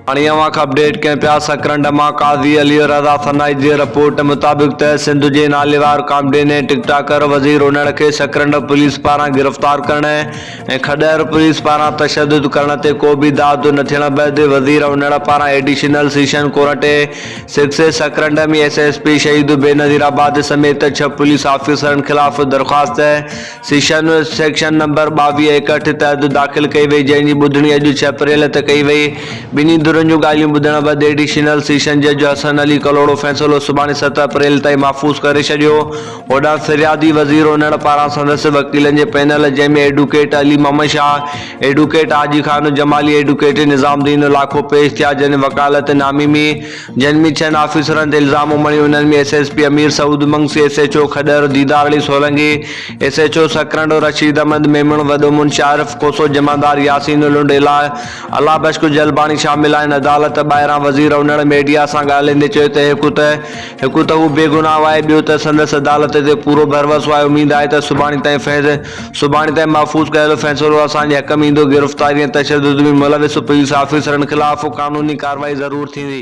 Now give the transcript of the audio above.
هاڻي اوهان کي اپڊيٽ ڪيون پيا سڪرنڊ مان قاضي علي رضا ثنائي جي رپورٽ مطابق ته سنڌ جي ناليوار ڪاميڊين ۽ ٽڪ ٽاڪر وزير انڙ کي سڪرنڊ پوليس پاران گرفتار ڪرڻ ۽ کڏهر پوليس پاران تشدد ڪرڻ تي ڪو به داد نه ٿيڻ بعد وزير انڙ پاران additional session court 6 Sakrand ۾ S S P Shaheed Benazirabad سميت ڇهه پوليس آفيسرن خلاف درخواست سيشن سيڪشن نمبر 22 61 تحت داخل ڪئي وئي جنهن جي ٻڌڻي اڄ ڇهه اپريل تي ڪئي وئي. ٻنهي ڌرين جون ڳالهيون ٻڌڻ بعد ايڊيشنل سيشن جج حسن علي ڪلهوڙو فيصلو سڀاڻي ست اپريل تائين محفوظ ڪري ڇڏيو. هوڏانهن فريادي وزير انڙ پاران سندس وڪيلن جي پينل جنهن ۾ advocate Ali Muhammad Shah, advocate Haji Khan Jamali, advocate Nizam Uddin Lakho پيش ٿيا جن وڪالت نامي ۾ جن ۾ ڇهن آفيسرن تي الزام مڙهي انهن ۾ S S P Amir Saud Mangsi, S H O Khadar Didar Ali Solangi, S H O Sakrand Rashid Ahmed Memon, وڏو منشي عارف کوسو، جمعدار ياسين لنڊ، الله بخش جلباڻي شامل آهن. عدالت ٻاهران وزير انڙ ميڊيا سان ڳالهائيندي چيو ته هڪ ته هڪ ته هو بيگناهه آهي ٻيو ته سندس عدالت تي پورو ڀروسو آهي اميد آهي ته سڀاڻي تائين فيض سڀاڻي تائين محفوظ ڪيل فيصلو اسان جي حق ۾ ايندو، گرفتاري ۽ تشدد ۾ ملوث پوليس آفيسرن خلاف قانوني ڪارروائي ضرور ٿيندي.